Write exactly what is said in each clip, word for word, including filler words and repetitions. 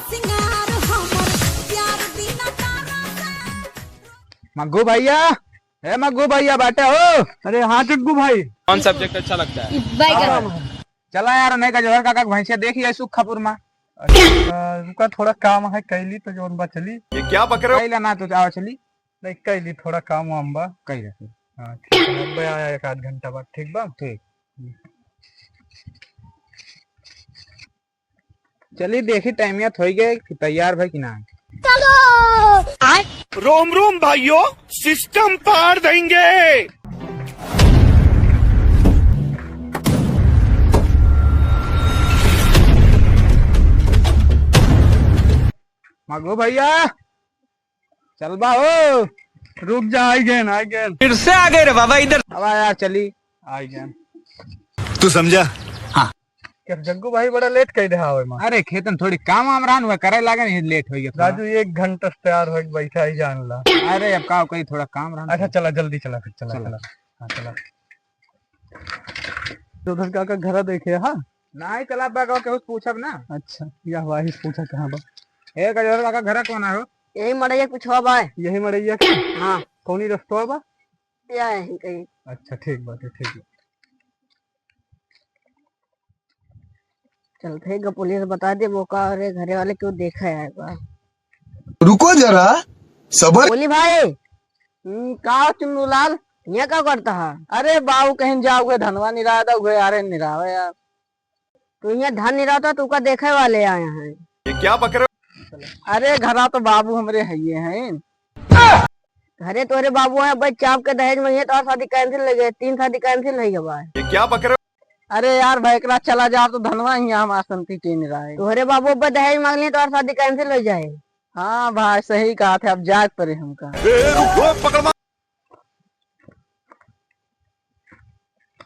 सिंगार हमर प्यार बिना तारा से। मग्गू भैया, ए मग्गू भैया, बाटे हो? अरे हाँ टिग्गू भाई। कौन सब्जेक्ट अच्छा लगता है? बैगन। चला यार, नहीं का जोहर काका के भैंसिया देखी है सुखपुर में। अच्छा, रुका, थोड़ा काम है, कैली तो जोन बा चली। ये क्या बक रहे हो? कैला ना तो जाओ चली। नहीं, कैली थोड़ा काम वाम बा। कैला फिर। हाँ, ठीक है, अब आया एक आध घंटा बाद, ठीक बा? ठीक। चली देखी टाइमिया थोई गए कि तैयार भाई कि ना। रोम रोम भाइयों, सिस्टम पार देंगे। मगो भैया, चल बा हो। रुक जा, आई गए, आई गए। फिर से आ गए रे बाबा इधर। अब आ यार, चली। आई गए। तू समझा? हाँ। क्या जग्गू भाई बड़ा लेट कर दे हवे माँ? अरे खेतन थोड़ी काम वाम रहन हुआ, करे लागे नहीं, लेट हो गया थोड़ा। राजू एक घंटा से तैयार हो बैठा ही जान ला। अरे अब का करी, थोड़ा काम रहन अच्छा थोड़ा। चला जल्दी चला फिर, चला चला। चला। हाँ चला। जोधर काका घर देखे, हाँ? नहीं, चला बा गाँव के उस पूछब ना। अच्छा, या वाही पूछा कहाँ बा? ए, गजोधर काका घर कौन है हो? यही मड़ैया के पिछवा बा। यही मड़ैया के? हाँ। कौनी रस्तवा बा? या यहीं कहीं। अच्छा, ठीक बात है, ठीक बात। चलते हैं, पुलिस बता दे मौका, अरे घरे वाले क्यों देखा है एक बार। रुको जरा, सबर। बोली भाई, हम्म, का हो चुन्नू लाल, यहाँ का करता है? अरे बाबू, कहीं जाओ, उहे धनवा निरादा, उहे यारे निरावे यार। तू यहाँ धान निराता, तू का देखे वाले आए हैं? ये क्या बक रहे हो? अरे घरा तो बाबू हमरे हइये हैं। घरे तोहरे बाबू हैं, भाई चाप के दहेज मांगे तो और शादी कैंसिल हो गए, तीन शादी कैंसिल हो गए भाई। ये क्या बक रहे हो? अरे यार भाई, एकरा चला जा तो धनवा ही हमार संती के निराए। तोहरे बाबू अब दहेज मांग लिए तो और शादी कैंसिल हो जाए। हाँ भाई, सही कहा थे, अब जाए पड़े हमका। ए, रुक, रुक, पकड़ मार।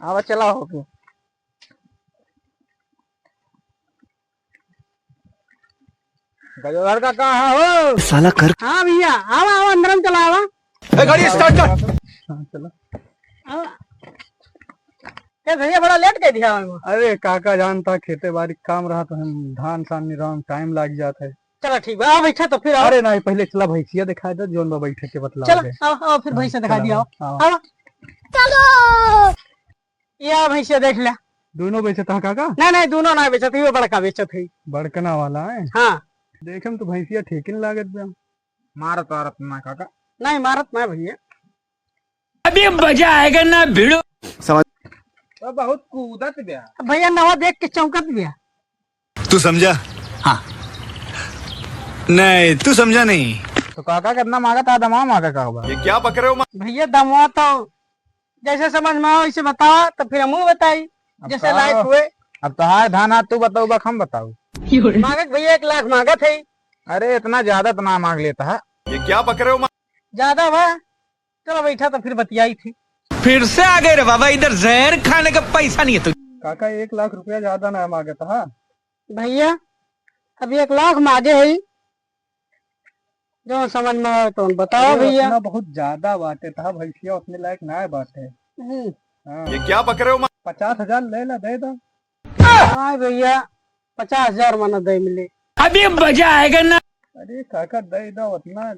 आवा, चला हो फिर। गजोधर का कहाँ हो? साला कर। हाँ भैया, आवा, आवा, अंदर में चला आवा। ए, गाड़ी स्टार्ट कर। हाँ, चला। आवा। ए भैया, बड़ा लेट कर दिया हमको। अरे काका जानता, खेते बाड़ी काम रहा तो हम धान सान निराम टाइम लाग जात है। चला ठीक बा, आओ बैठा तो फिर आओ। अरे नहीं, पहले चला भैंसिया दिखा दे, जोन बा बैठे के बतला चला, दे। आओ, आओ, फिर हाँ, भैंसिया दिखा चला, दिया, आओ। आओ, आओ। आओ। चलो। या भैंसिया देख ले। दोनों बेचत है काका? नहीं, नहीं, दोनों ना बेचत है, वो बड़का बेचत है। बड़कना वाला है? हाँ। देखे में तो भैंसिया ठीक ही लागत बा। मारत वारत ना काका? नहीं, मारत ना भैया। अभी मजा आएगा ना भिड़ो। समझ। तो बहुत कूदत बा। भैया नवा देख के चौंकत बा। तू समझा? हाँ। नहीं, तू समझा नहीं। तो काका कितना मांगा था, दमा मांगा का हुआ? ये क्या बक रहे हो माँ? भैया दमवा तो जैसे समझ में आओ वैसे बतावा, तो फिर हमहू बताई, अब जैसे का? लायक हुए। अब तोहार धान हाथ तू बताऊ बा, हम बताऊ? मांगत भैया एक लाख मांगत है। अरे इतना ज्यादा तो ना मांग लेता है। ये क्या बक रहे हो माँ? ज्यादा बा? चलो बैठा तो फिर बतियाई थी। फिर से आ गए रे बाबा, इधर जहर खाने का पैसा नहीं है तुझे। काका एक लाख रुपया ज्यादा ना मांगत हा। भैया अब एक लाख मांगे है, जो समझ में आवे तो बताओ अरे, भैया। उतना बहुत ज्यादा बाटे था भैंसिया, उतने लायक ना बाटे। हम्म। हाँ। ये क्या बक रहे हो माँ? पचास हजार ले ला, दे दो। हाँ भैया, पचास हजार मना दे मिले। अभी मजा आएगा ना। अरे काका दे दो उतना,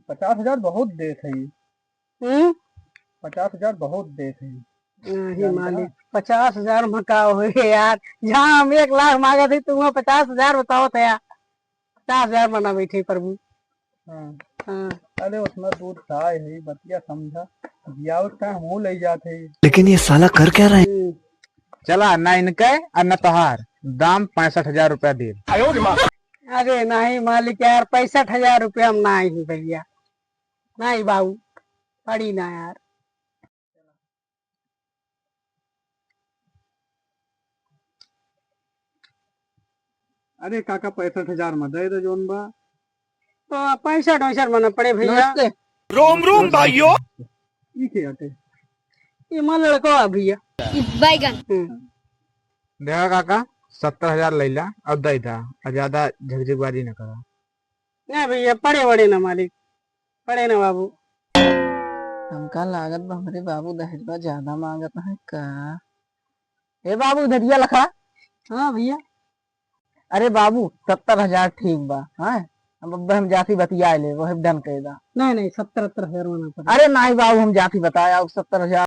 पचास हजार बहुत देत है। हम्म? पचास हजार बहुत देत है। नहीं जानता? मालिक, पचास हजार में का होए यार, जहाँ हम एक लाख मांगे थे, तुम पचास हजार बताओ थे यार, पचास हजार मना बैठे प्रभु। हाँ। हाँ। अरे उतना दूर का है, बतिया समझा, जियावत का हमहू ले जात है। लेकिन ये साला कर क्या रहा है? हम्म। चला, ना इनके और ना तोहार, दाम पैंसठ हजार रुपया दे। अरे नहीं मालिक यार, पैंसठ हजार रुपया हम ना ही भैया, नहीं बाबू, पड़ी ना यार। अरे काका, पैंसठ हजार में दे दे जोन बा। तो पैंसठ वैसठ में ना पड़े भैया। नमस्ते। रोम रोम भाइयों। ई के हटे? ये माँ लड़का है भैया। ई बैगन। हम्म। देखा काका, सत्तर हजार ले ला, अब दे दा, और ज्यादा झकझकबाजी न करा। नहीं भैया, पड़े वड़े ना मालिक, पड़े ना बाबू। हमका लागत बा हमरे बाबू दहेजवा ज्यादा मांगत है का? ए बाबू, इधरिया लखा। हाँ भैया। अरे बाबू, सत्तर हजार ठीक बा, हाँ? अब अब्बे हम जाती बतिया ले, वही done कर दा। नहीं, नहीं, सत्तर, सत्तर हजार में ना पड़े। अरे नहीं बाबू, हम जाती बताए, अब सत्तर हजार।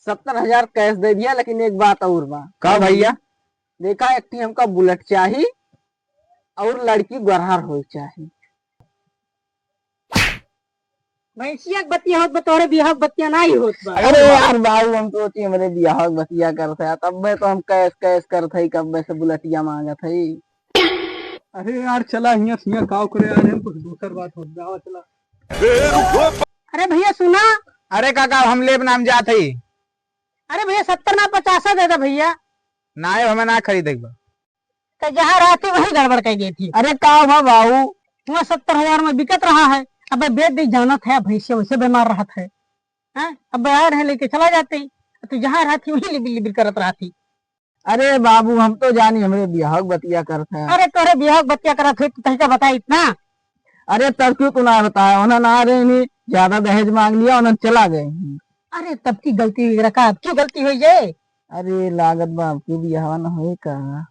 सत्तर हजार cash दे दिया, लेकिन एक बात और बा। का भैया? देखा, एक ठी हमका Bullet चाही और लड़की गोरहर होई चाही। भैंसिया के बतिया होत बा, तोहरे बियाह के बतिया नाही होत बा। अरे यार बाबू, हम सोची हमरे बियाह के बतिया करत है, तब में तो हम cash cash करत है, कब में से बुलेटिया मांगत है। अरे यार, चला हियां से हियां काव करे आ रहे हैं, कुछ दूसर बात हो जावा, चला। अरे भैया सुना। अरे काका, हम लेब नाम जात है। अरे भैया, सत्तर ना पचासा दे दे भैया। ना, हमें ना खरीदे के बा। तो जहाँ रहती वही गड़बड़ कर गई थी। अरे का हुआ बाबू? वहाँ सत्तर हजार में बिकत रहा है, अब बेच दी, जानत है भैंसे वैसे बीमार रहत है। हैं? अब आए रहे लेके चला जाते, तू जहाँ रहती वही लिबिर लिबिर करत रहती। अरे बाबू, हम तो जानी हमरे बियाह के बतिया करत है। अरे तोरे बियाह के बतिया करत है, तू तहिका बताई इतना। अरे तब क्यों तू ना बताया, उन्हें ना रहे नहीं, ज्यादा दहेज मांग लिया, उन्हें चला गए। अरे तब की गलती हुई रखा, अब क्यों गलती हुई ये? अरे लागत बा अब क्यों बियाह ना होए का?